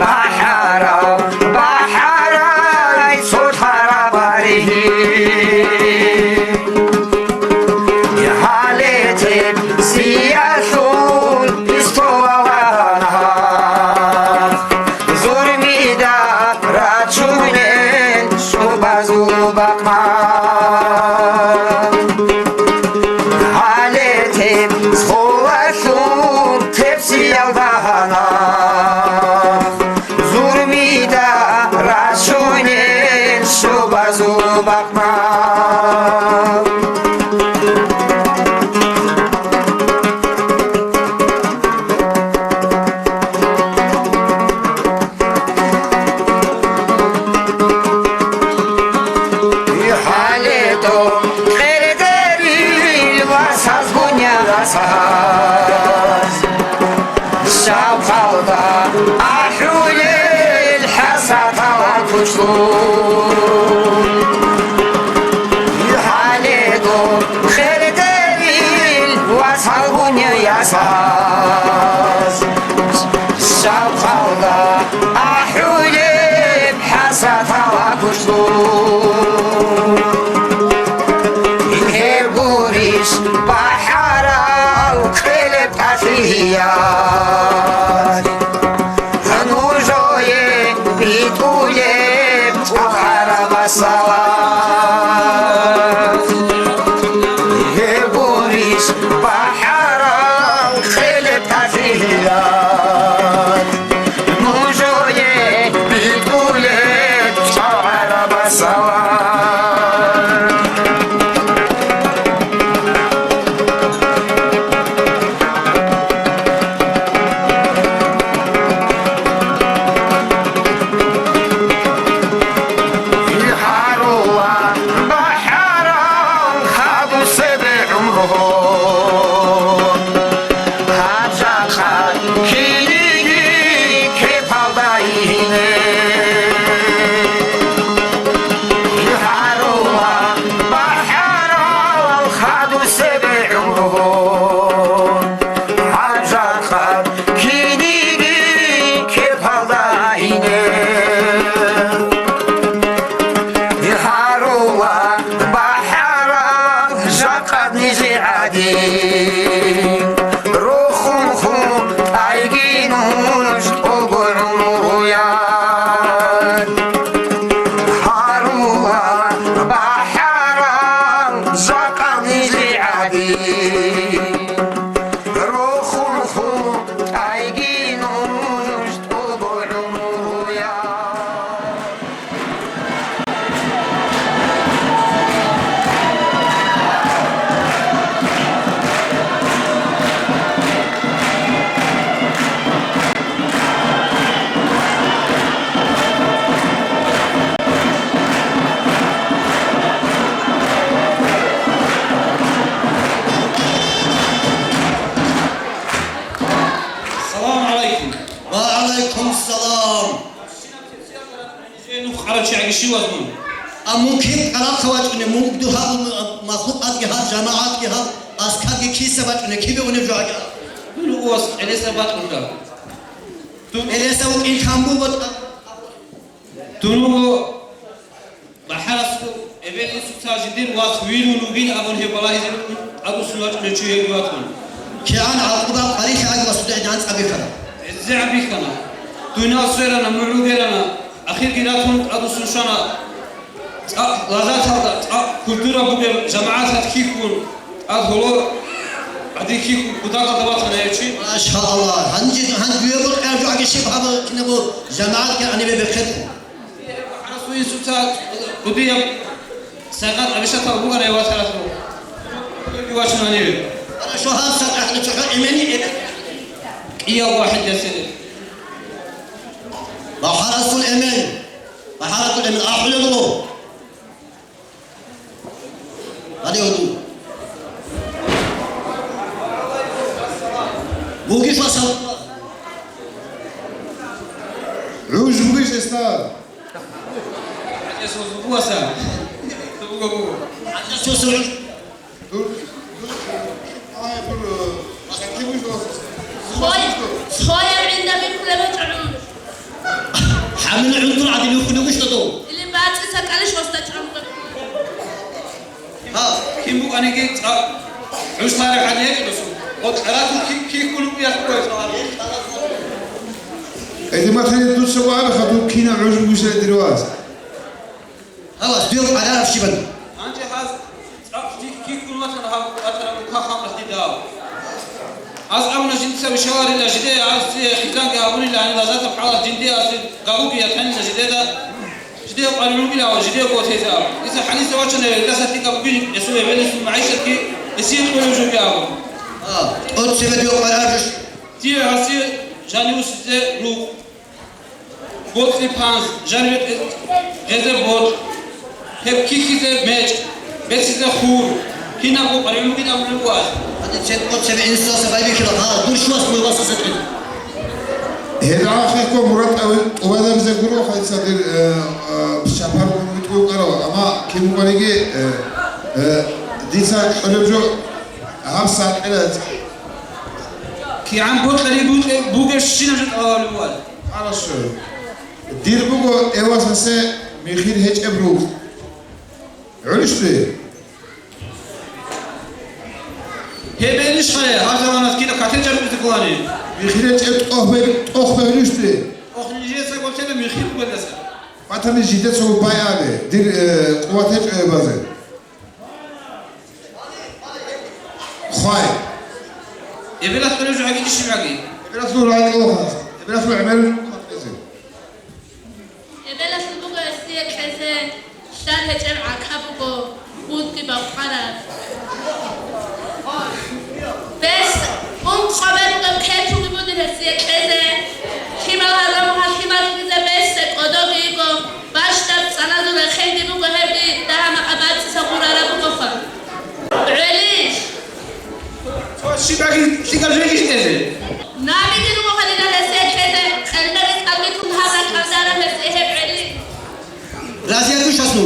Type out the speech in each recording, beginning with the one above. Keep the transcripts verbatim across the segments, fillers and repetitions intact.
БахӀарав, бахӀарай, цо лъараб баригьи. Гьале тепсиялъул пистолалана, зурмида рачунел щубазул бакъа. Гьале тепсхулалъул тепсиял дагьана, зурмида рачунел щубазул бакъа. ХӀалетӀо къердерил васазгуня васаз, щавхъалда ахӀулел хӀасатала кучлу. ХӀалетӀо къердерил васазгуня васаз, щавхъалда ахӀулеб хӀасатала кушлу. Гьеб гурищ бахӀарал кьелеб тӀалъият, нужее битӀулеб чӀвагӀараб масала. Гьеб гурищ бахӀарал кьелеб тӀалъият, нужее битӀулеб чӀвагӀараб масала. Гьарула бахӀарал хадусебе гӀумругьун, гьаб жакъа киниги кепалда ине. Гьарула бахӀарал хадусебе гӀумругьун, гьаб жакъа киниги кепалда ине. Гьарула бахӀарал жакъа нижи гӀадин, рухун хутӀайги нуж тӀолго гӀумруян. Гьарула бахӀарал жакъа нижи гӀадин, рухун хутӀайги нуж тӀолго гӀумруян. Салам гӀалайкум. Ва гӀалайкум салам. Нух къарачагӀги щивазмун. А мун киб къарахъа вачӀунеб, мун дугьабун махлукъатги гьаб, жамагӀатги гьаб, аскарги киса бачӀунеб, кибе унеб жо гьагӀа? Дун вугос кӀелеса бачӀунда. Дун кӀелеса вукӀин кан буго. Дун вуго бахӀарасул эбел-инсуца жидер вас вирун вугин абун гьеб балагьизе букӀун тӀадвуссун вачӀунев чи гьев ватун. КигӀан гӀакъуба къварилъи гӀадин васуда гӀанцӀ абихьана. ГӀезегӀан бихьана. Дунял сверана, мугӀлугерана, ахирги ратун тӀадвуссун щвана. ЦӀакъ лажаталда, цӀакъ культура бугеб жамагӀаталъ хьихьун, тӀад гьоло гӀадин хьихьун кутакалда ватана гьев чи. Машалла, гьанже гьанже гьеб къаржо гьаги щиб гьаб кинабго жамагӀатги гьанибе бехъеха. БахӀарасул инсуца кӀудияб сайгъат абишатал бугана гьев ватаралъул. Вачунани. Хорошо, гьаб сакъахӀлъи цохӀо имени. Кияв вахӀид ясире. БахӀарасул эмен. БахӀарасул эмен ахӀулеб буго. Гьаде гьуду. Бугищ васал. ГӀуж бугищ эсна. ГӀажасул бугоса. ГӀажасул. Дур, дур, ай, дур, э, Цоя, цоя гӀинда бихъ Гьанеги цӀакъ гӀуж лъараб гьадин гьечӀо досул. Гъо, къаратун ки-, киккун вукӀиялъ ккола. Эдиматани дуца вагӀараха, дун кинаб гӀуж бугесали дир вас. Халас, дуе къарараб щибан. Гьанже гьаз цӀакъ ки-, киккун ватана гьав ватараб мухъа халкъалъ дида. Гьаз абуна жинца вишаларила жиде, гьаз цие хизанги гьабунила гьаниб лазатаб хӀалалъ жиндие гьазе габуги ятанила жидеда. Жидее къваригӀунгилан ва жидее къотӀизаб. Дица хӀадисда вачана, гьелдаса лъикӀаб бугин гьесул эбеласул магӀишатги гьесие кьолеб жоги абун. А, тӀоцебе дие къваригӀарищ? Дие гьасие жаниве босизе рукъ, боцӀи панз, жаниве гъезе боцӀ, гьеб кихьизе мечӀ, беццизе хур, кинабго къваригӀун бугин абулеб буго гьаз. Гьанже цебе тӀоцебе инсуца байбихьила, гьа, дур щуас бугеб васасда кье. Гьеб гӀахъехъо мурад тӀубазабизе гуро, хъайцадир, э, э, чапаргун витӀун вукӀарав, амма кин вукӀаниги, э, э, дица кьолеб жо гьаб сакъила. КигӀан бокьариг букӀе-, бугебщинаб жо тӀалаб бугеб. Хорошо. Дир буго эвасасе михир гьечӀеб рукъ. ГӀурищ дуе? Гьеб гьелищ хъая, гьаб заманалъ кина катечӀар букӀизе кколани? Михир гьечӀеб тӀох бе-, тӀох бегьулищ дуе? Ох, нижеца гьаб тӀоцебе михир бугелдаса. Батани жидецаго байбихье, дир, э, къуват гьечӀо гьеб базе. Хвай. Эбелалъул ружугӀаги ишимаги. Эбелалъул рагӀи кьолохъа. Эбелалъул гӀемер кьезе. Эбелалъул буго гьесие кьезе, лъар гьечӀеб гӀака буго, худги бахъараб. Бес, ункъабе бугеб кетуги бугин гьесие кьезе, лъимал гьарамуха лъимал кьезе бессе кӀодоги йиго, бащдаб цӀаназул рехелги буго гьебги, дагьа-макъа бацӀцӀиса гъурараб бугоха. ГӀелищ! Цо щибаги лъикӀаб жегищ кьезе? Набиги руго гьалила гьесие кьезе, къелдеги кӀалги тун гьаб ракӀалдара гьесие гьеб гӀели. Разиятушас ну.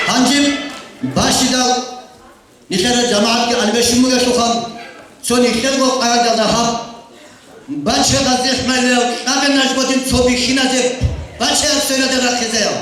Гьанже бащдаб нилъер жамагӀатги гӀалимчи бугелъулха, цо нилъерго къаялда гьаб бачагьаз рехмалилал кьабе нажгодин цо бихьиназе бачагьаб сверадер рахъизеяв.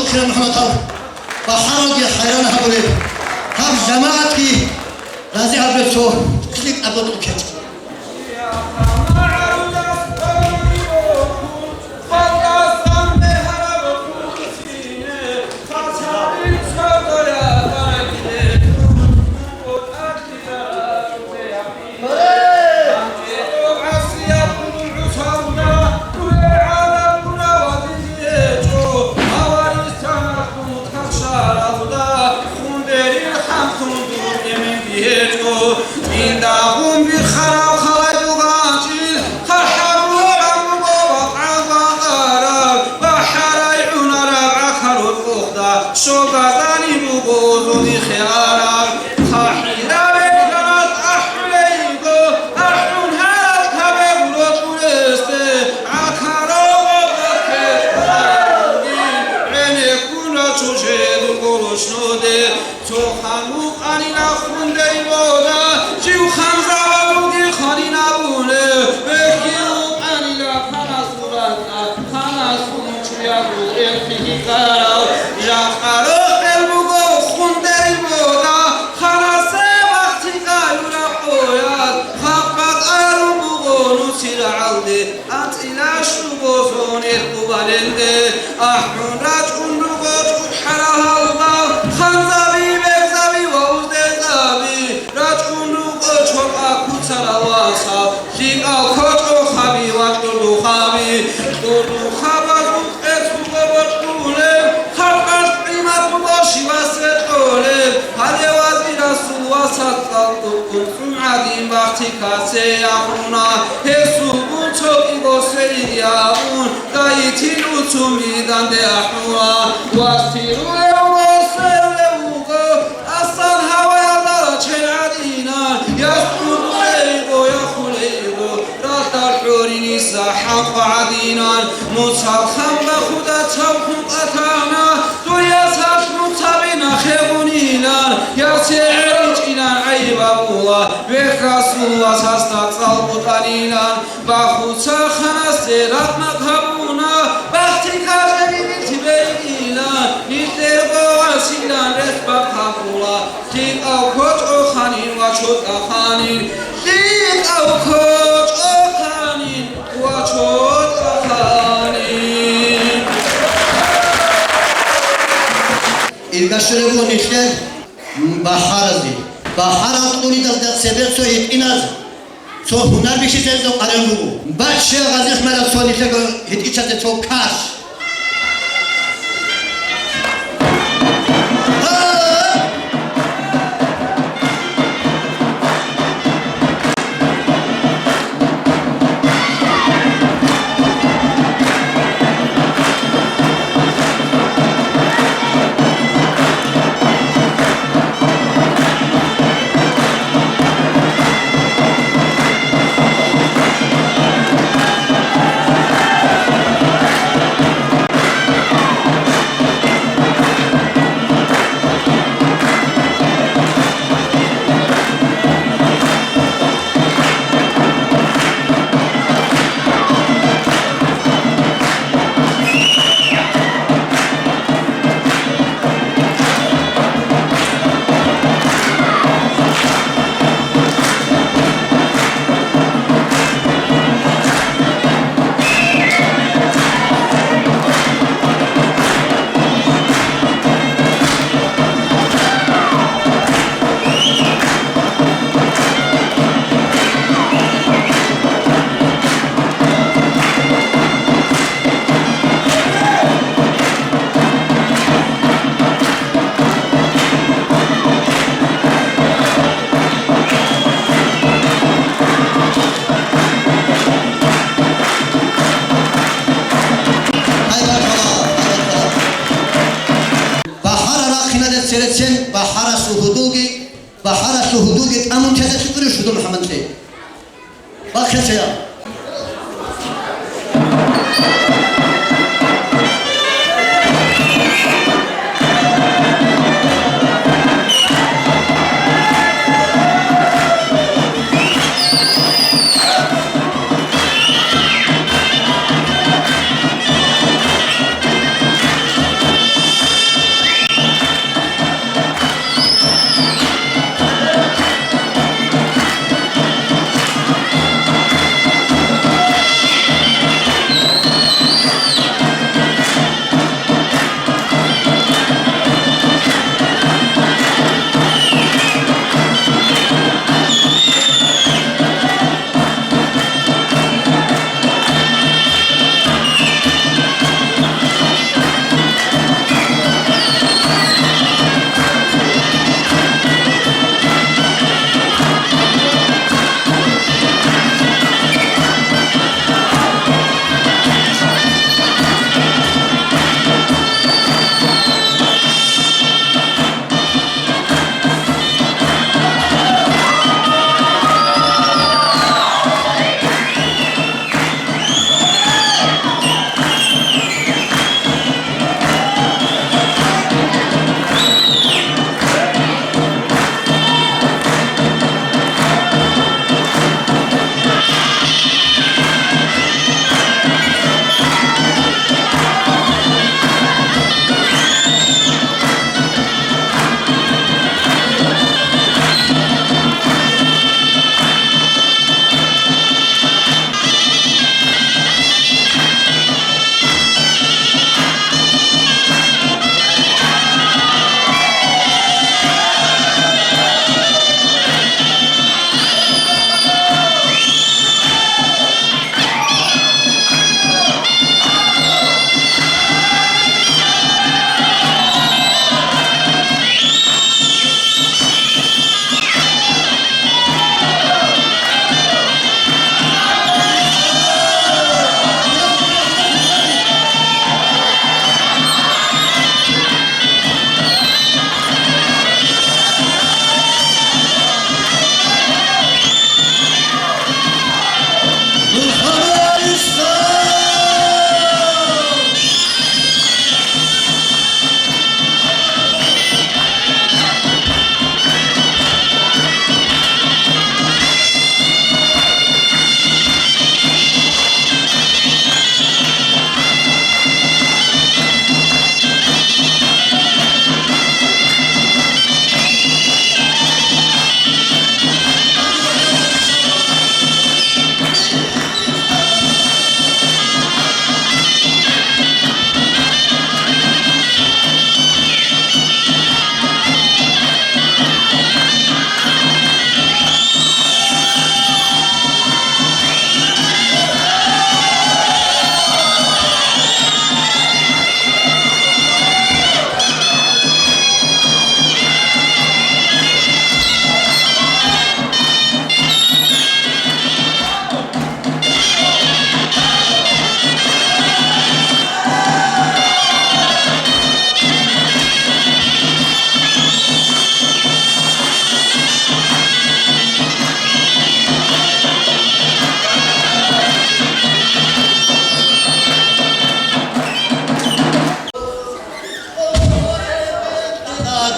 Хирал МухӀаммад, гьаб бахӀаралги хӀайран гьабулеб, гьаб жамагӀатги рази гьабулеб цо лъикӀаб бокьухъ гьечӀо. Щогазани буго зуни хилараб, хъахӀираб гьеб жанат ахӀулейго, ахӀун гьаракь гьабе гуро чӀулесде, гӀахьараб баккетаги, гӀенеккун рачӀо жеду голошноде. Цо хан вукъанила Хундерилъода, жив ханзавалги ханин абулеб, вехьи вукъанила ханасул ракӀа, ханасул чуягул элхъи гьикъарав, жакъа рокъел буго Хундерилъода, ханасе вахтикъаюра къоял, хапа къарун буго нусил гӀалде. АтӀила щуго зонер къубалелде, ахӀун рачӀун руго чӀухӀарал гьалбал, ханзаби, бегзаби ва уздезаби, рачӀун руго чорхъа куцарал васал, лъикӀал кочӀо хаби ва кьурдухъаби, кьурдухъабазул къец буго бокьулеб, халкъалъ къимат буго щивасе кьолеб, гьале вази расул васас цӀалкӀукӀун. ГӀадин бахтикасе ахӀуна, гьесулгун цо кӀиго сверид абун, дайитил уцумиданде ахӀуна. Вастирулев вуго, сверулев вуго, тӀасан гьаваялда рачел гӀадинан, ясгьурлейго, яхулейго, ратал хӀуриниса хӀакъ гӀадинан. Муцал ханба худа цавхун къатана, дуе сахлъун цабина хегунилан, ясе гӀеричӀилан гӀайибабула, вехь расул васасда цӀалбутӀанилан, бахуца ханасе ракъмакъ гьабуна, бахтикалъе ригӀилъи бегьилан, нилъерго василан рехбат гьабула. ЛъикӀав кочӀо ханин ва чотӀа ханин, лъикӀав кочӀо ханин ва чотӀа ханин. Ирга щолеб буго нилъер бахӀаразе. БахӀарал тӀуридалда цебе цо гьитӀиназ, цо гьунар бихьизелда къаран буго. Бачча гъазихӀмарав цо нилъего гьитӀичазе цо каш. БахӀарал рахъинада церецин бахӀаралъул гьудулги, бахӀаралъул гьудулги тӀамун тезе лъукӀури шуду МухӀаммадлъи. Бахъе цея.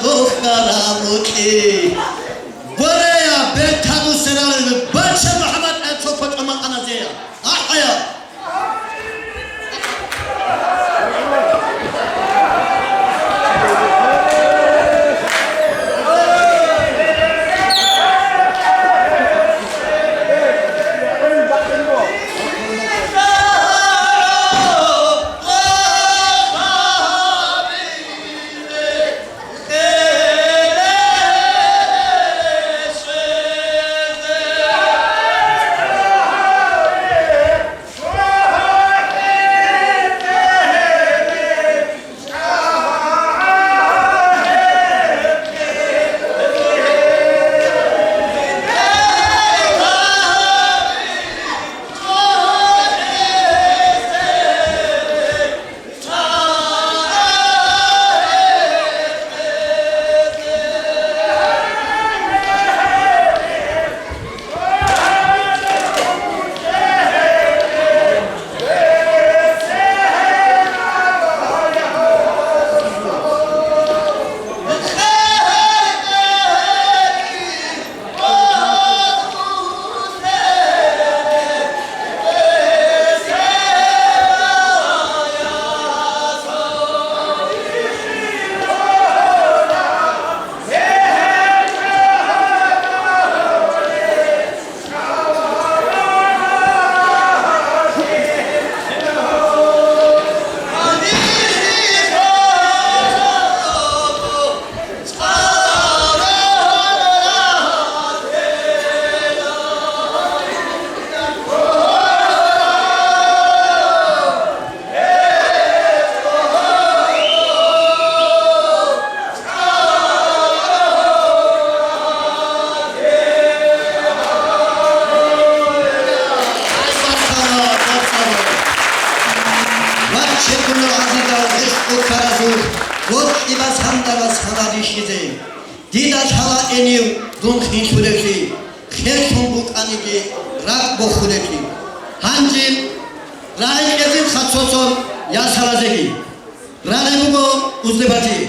Духъара мутӀи. Ворея, бертаду сералел бача МухӀаммад гӀерцо кочӀо макъаназея. АхӀая! Ваче, дун гӀазизал гӀишкъу ккаразул, гъоркьибас гьандарас гьаладищизе. Дида лъала гьенив дун хинлъулевлъи, херлъун букӀаниги ракӀ бохулевлъи. Гьанже рагӀи кьезин хасосон ясалазеги. Рагъи буго узлебази.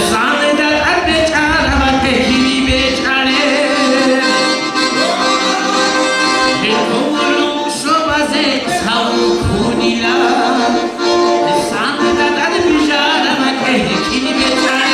СагӀда тӀад бечӀараб бакӀ гьениб бечӀараб. Гьел гъовурун шобазе цавун ккунила. СагӀда тӀад бижараб бакӀ гьениб бечӀараб.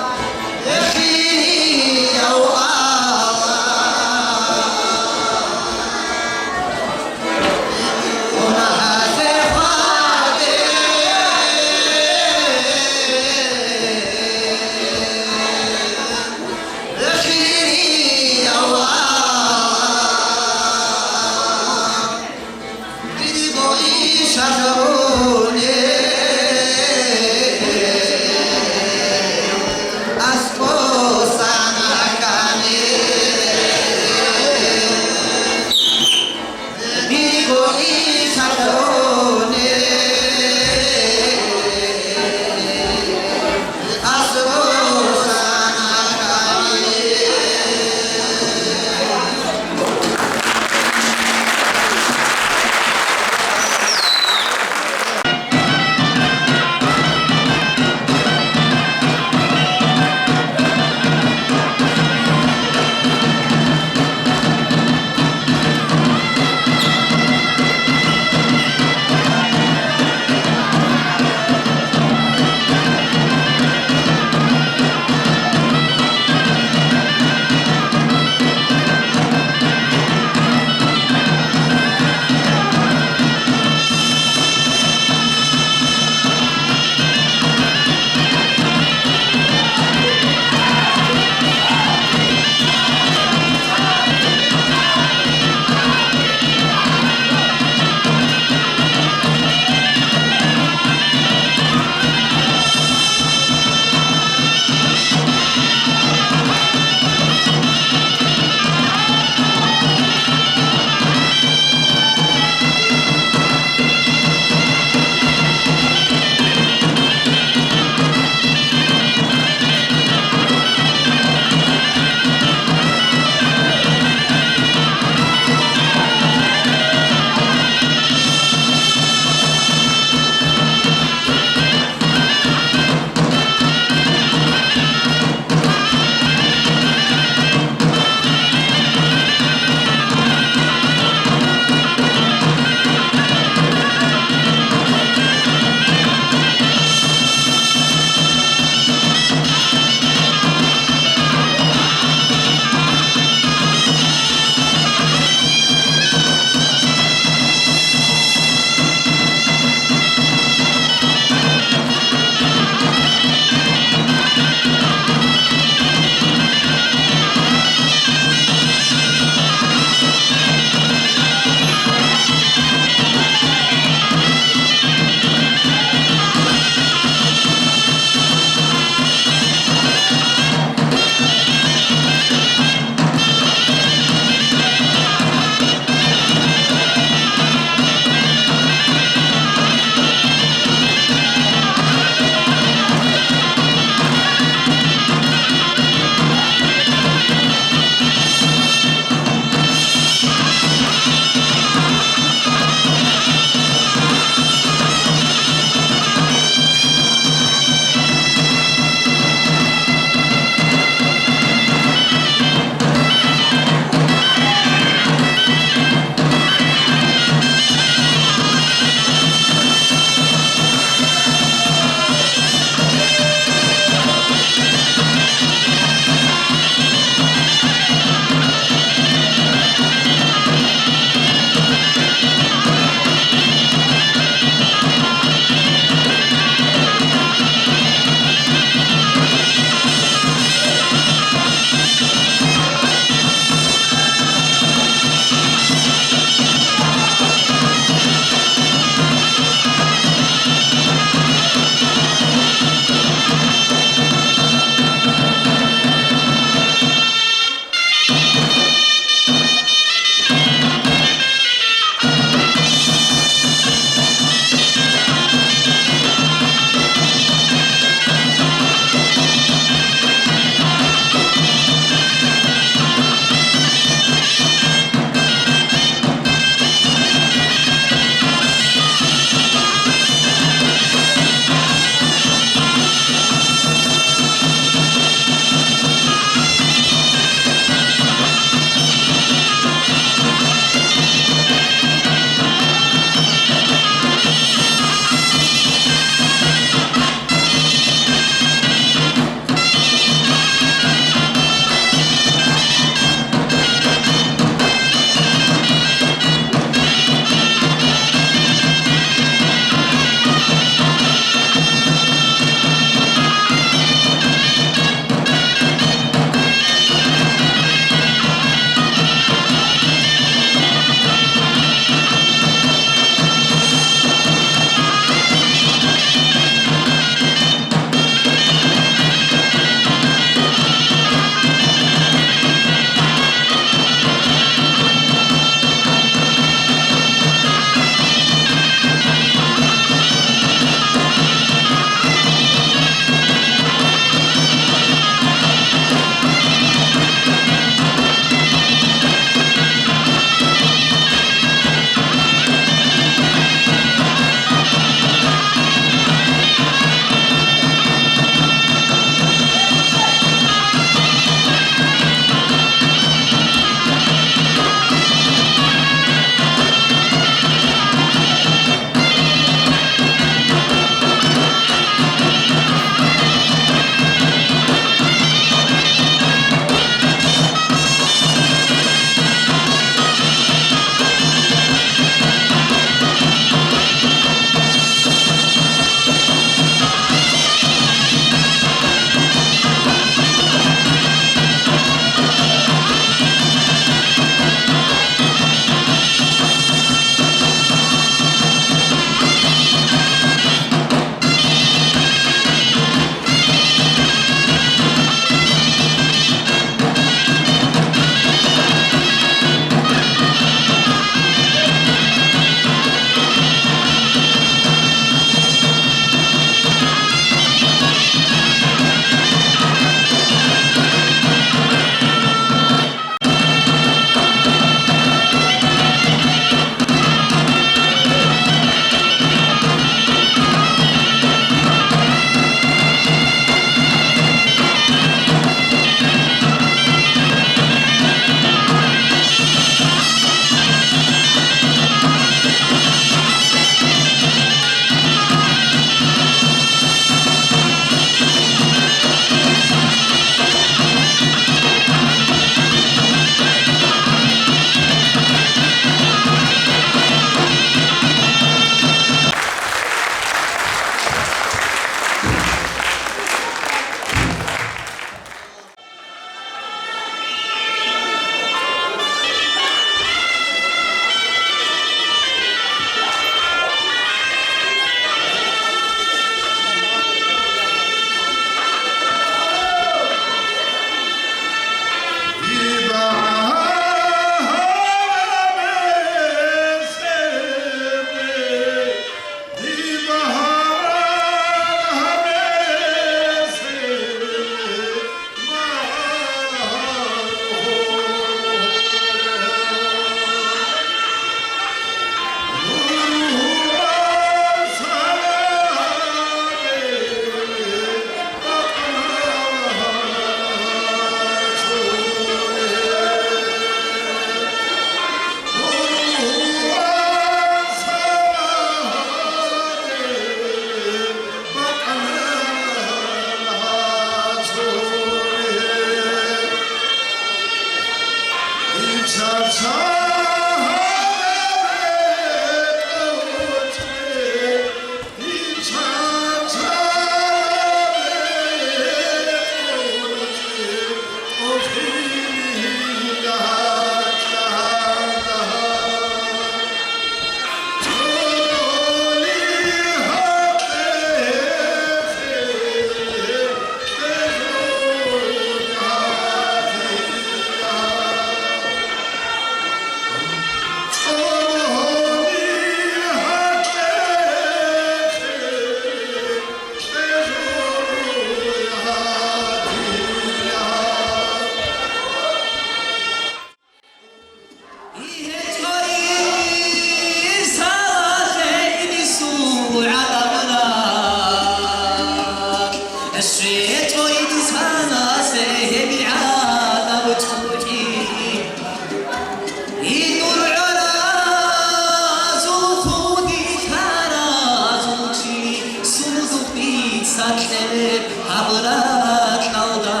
Гьаб ракьалда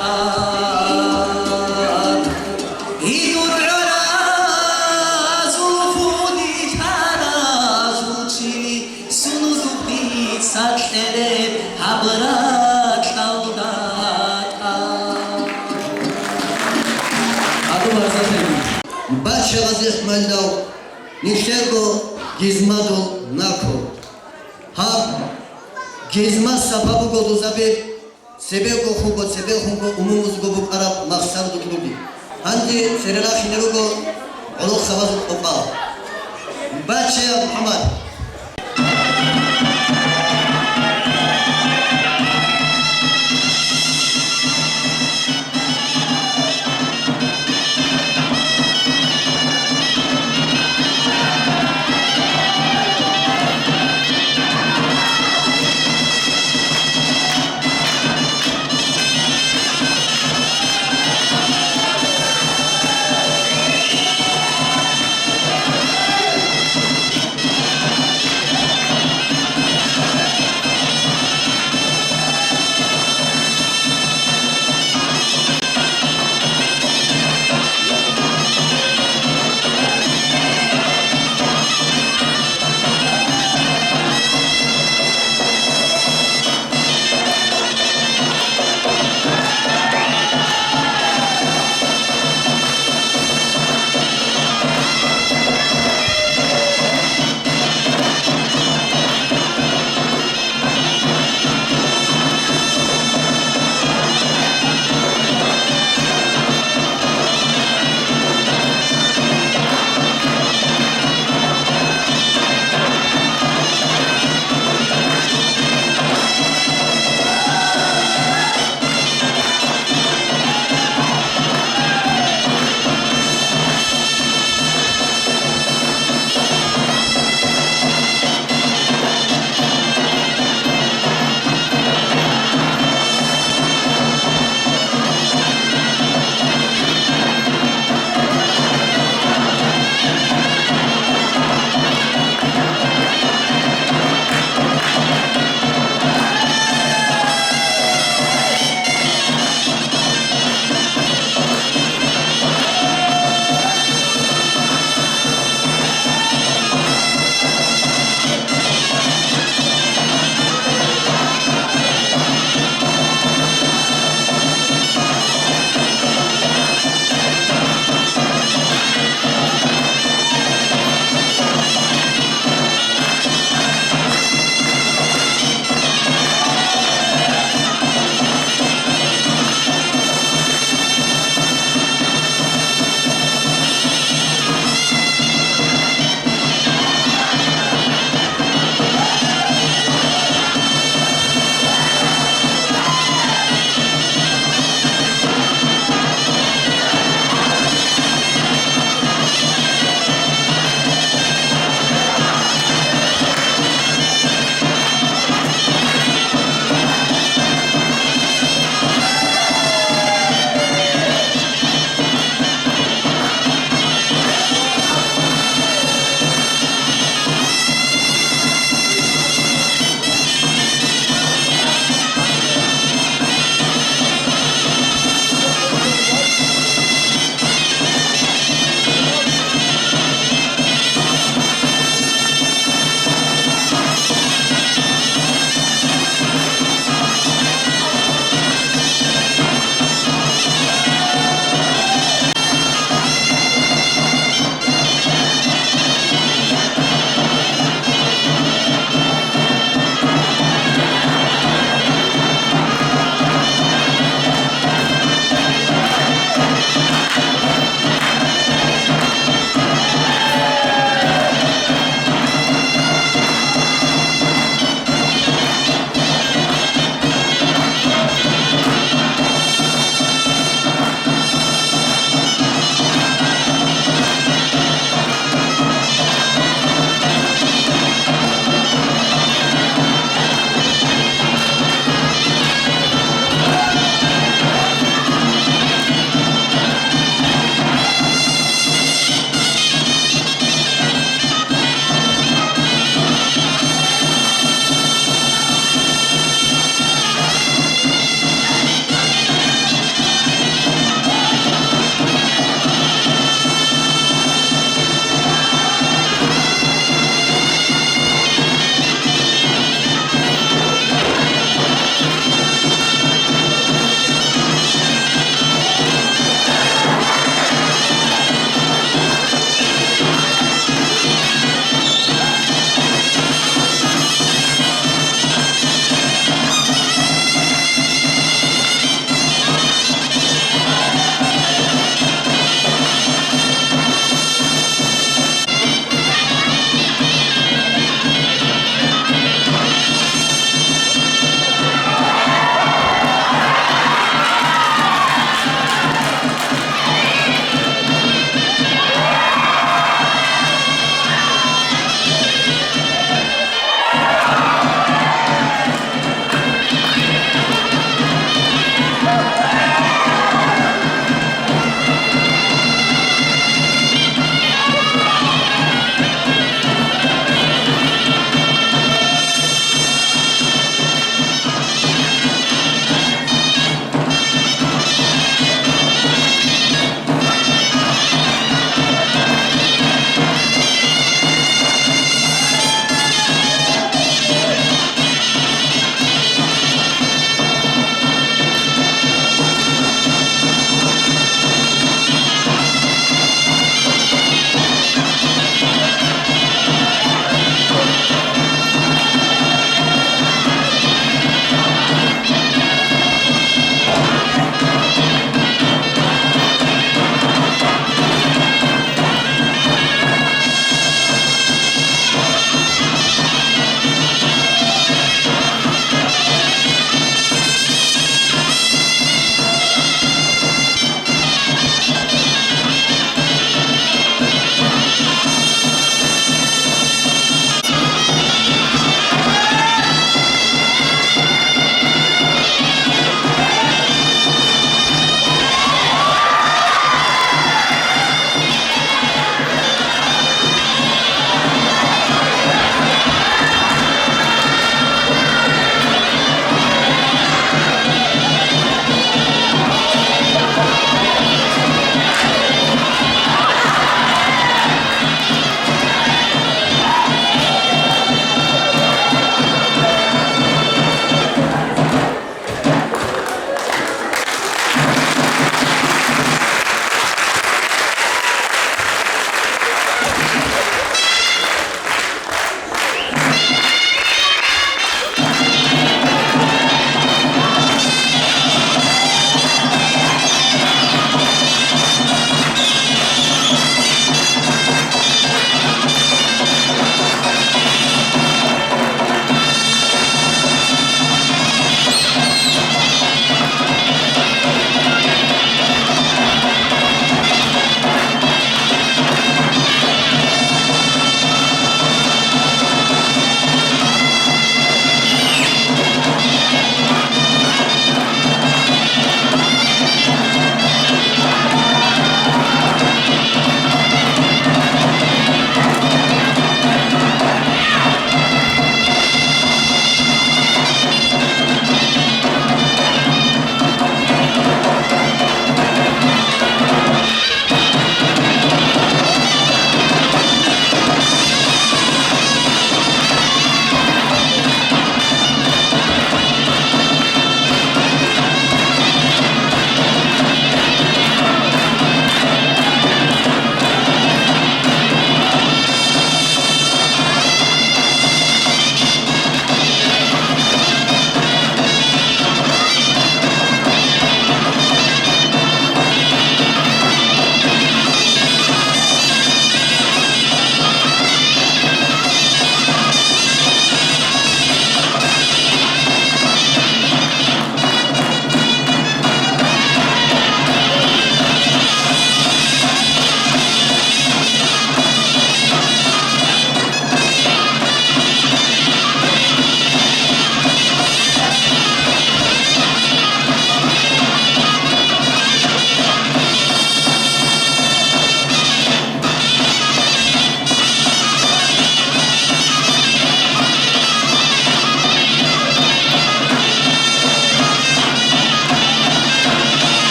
тӀад. Гьидур гӀаразул худилъаразул чи, сунузухъ дица кьере гьаб ракьалда тӀад. Бача Гъази ИсмагӀилдал нилъерго гизмадул нако. Гьаб гизма сапа буго дузаби. Цебего хунго, цебе хунго умумузго букӀараб махсар дутӀруги. Гьанже церерахине руго гӀолохъабазул къокъал. Бачея МухӀаммад.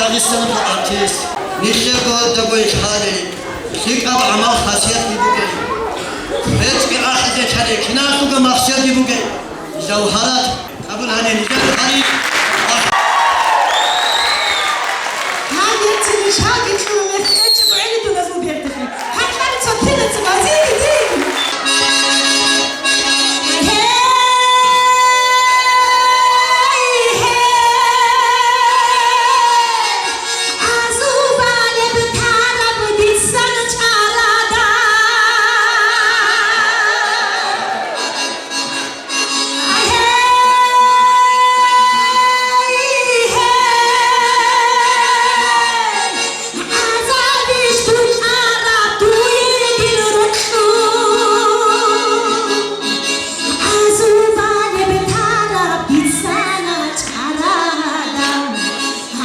Гьабисан артист, нилъерго дагойилъали, лъикӀаб гӀамал-хасиятги бугей. БецӀги ахӀизе лъалей киналъулго максиятги бугей. Жавгьарат, къабул гьанин, нижер гьари. Гьанир цинишалги чӀун мехтӀечӀеб гӀели дуназул бердехъе. Гьанкъари цо кинаца базиги дин.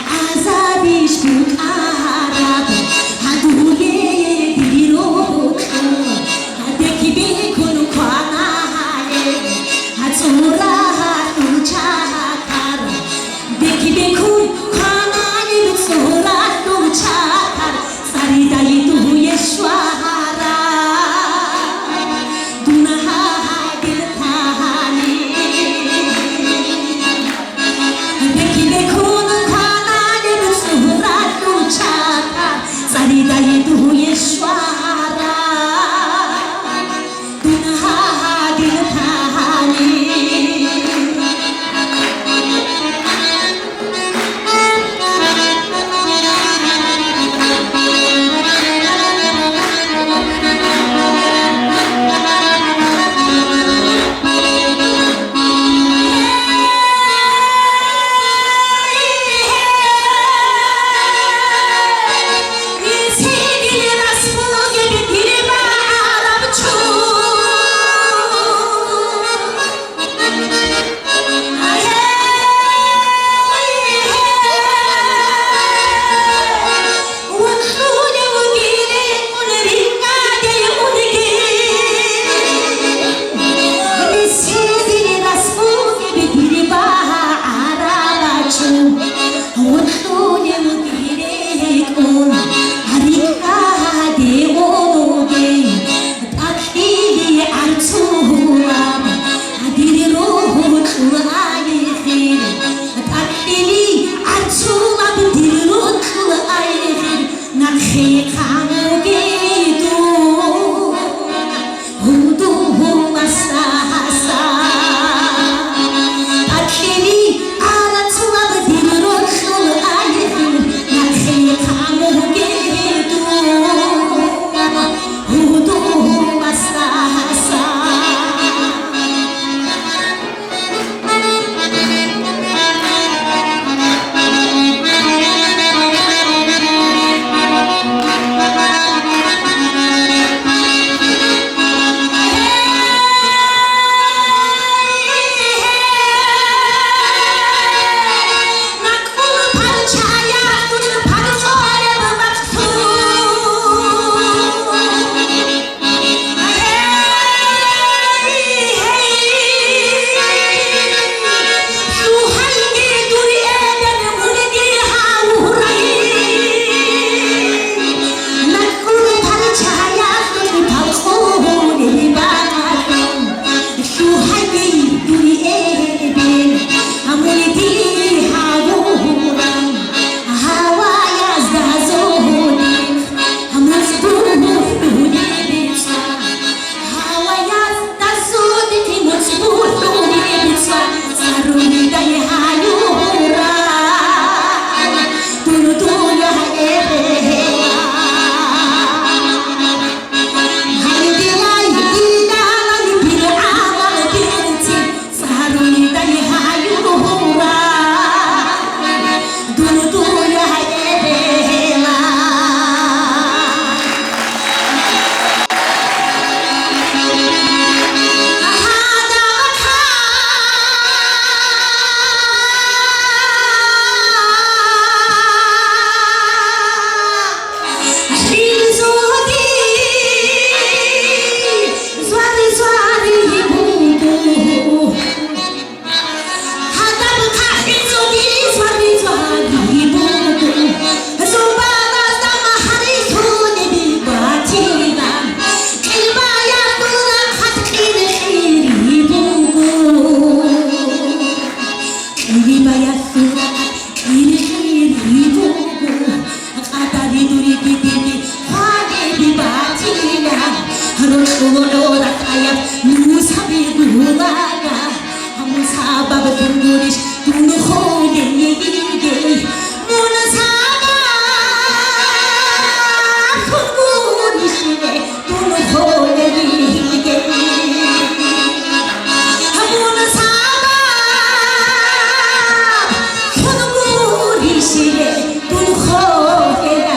ГӀазабищ букӀараб гьадуле дир рокьо, гьадекь бекун квана гьале, гьацӀура гьалъул чагӀар. Декь бекун квана гьале, цӀура гьалъул чагӀар, цӀаридай дуе щвараб. Дун гьадин тани. Бекь-бекун кваналеб цӀуралъул чагӀар, цӀаридай дуе щвараб, дун гьадин тани. Гьарикьа гьадин уруге, тӀакьили гӀарцулаб, гьадин рогьукьул айхир, тӀакьили гӀарцулаб дир рокьул айхир, нахъе хъамуге дун. Гьудуласдаса тӀакьили гӀарцулаб дир рокьул айхир, нахъе хъамуге дун. Гьудуласдаса. Диги хвалиби батила, рокьул гӀорахъаяб нусаби гулага, гьабун сабаб дунгурищ дун холелиги, мун сабаб дунгурищ ре дун холелиги. Гьабун сабаб дунгурищ ре дун холелиги.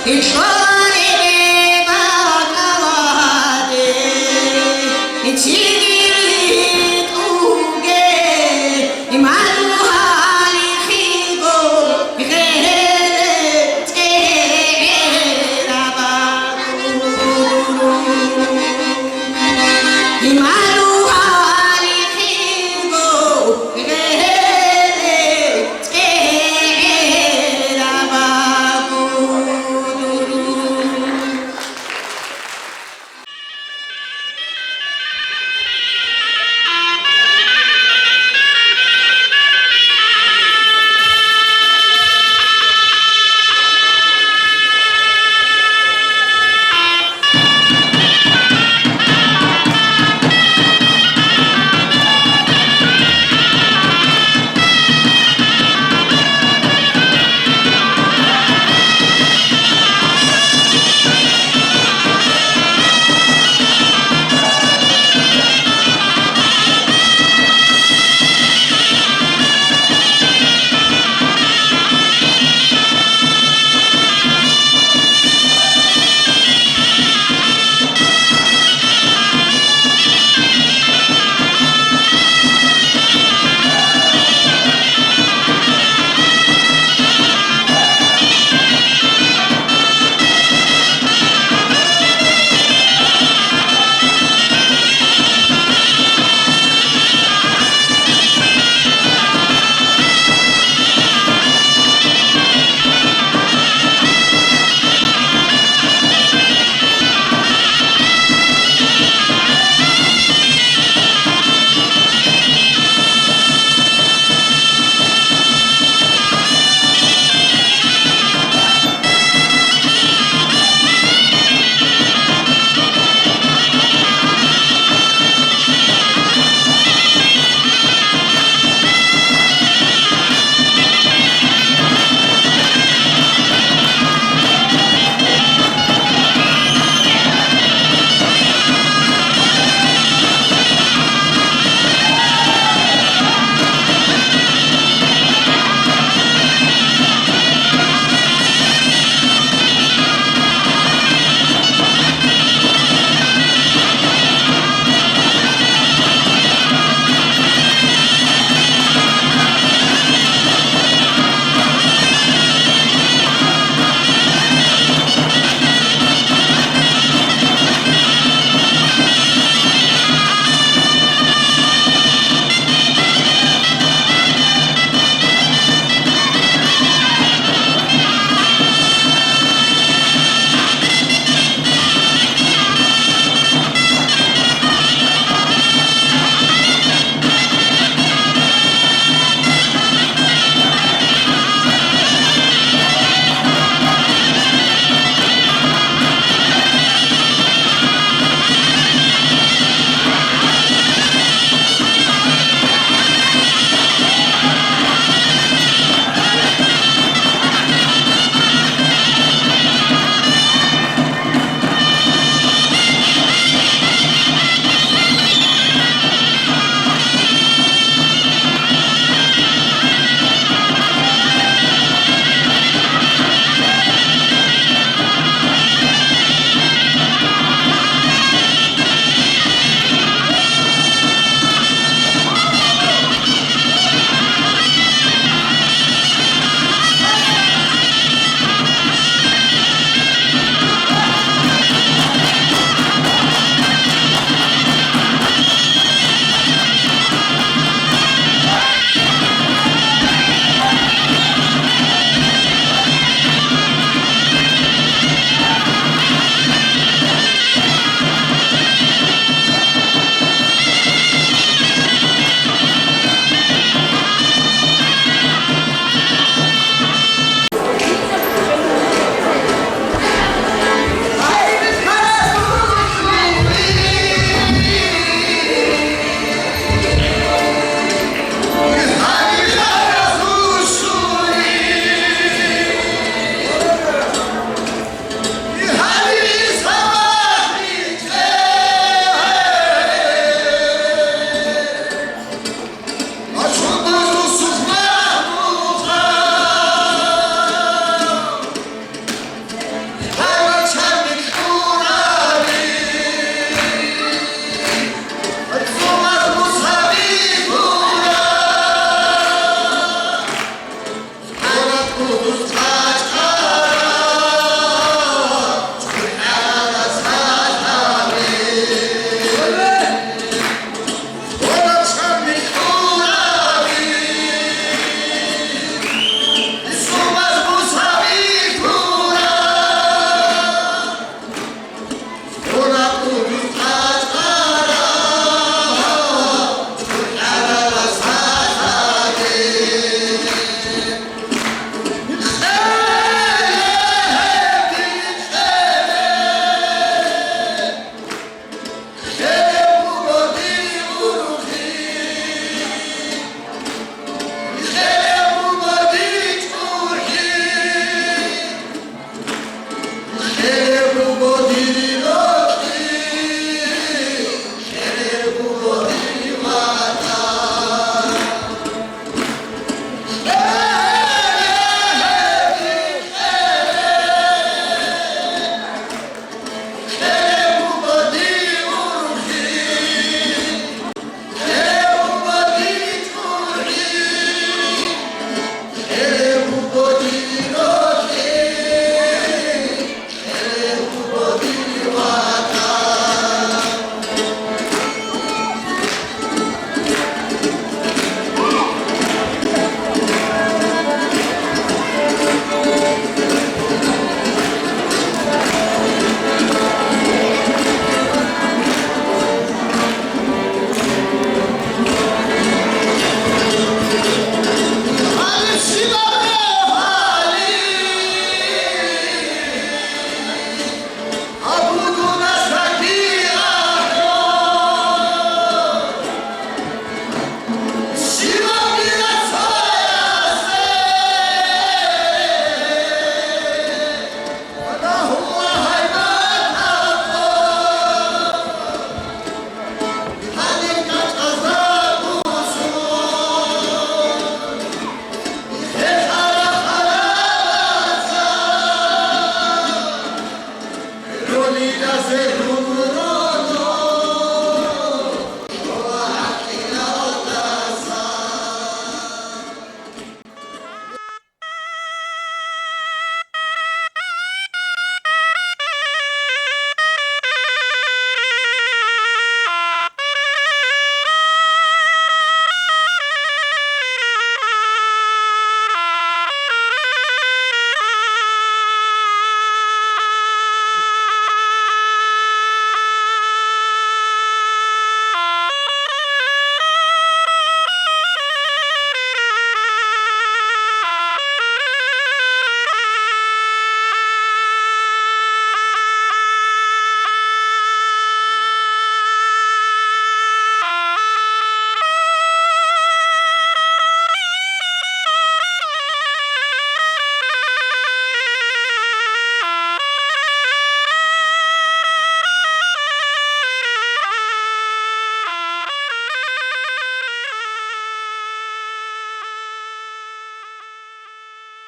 ИчӀа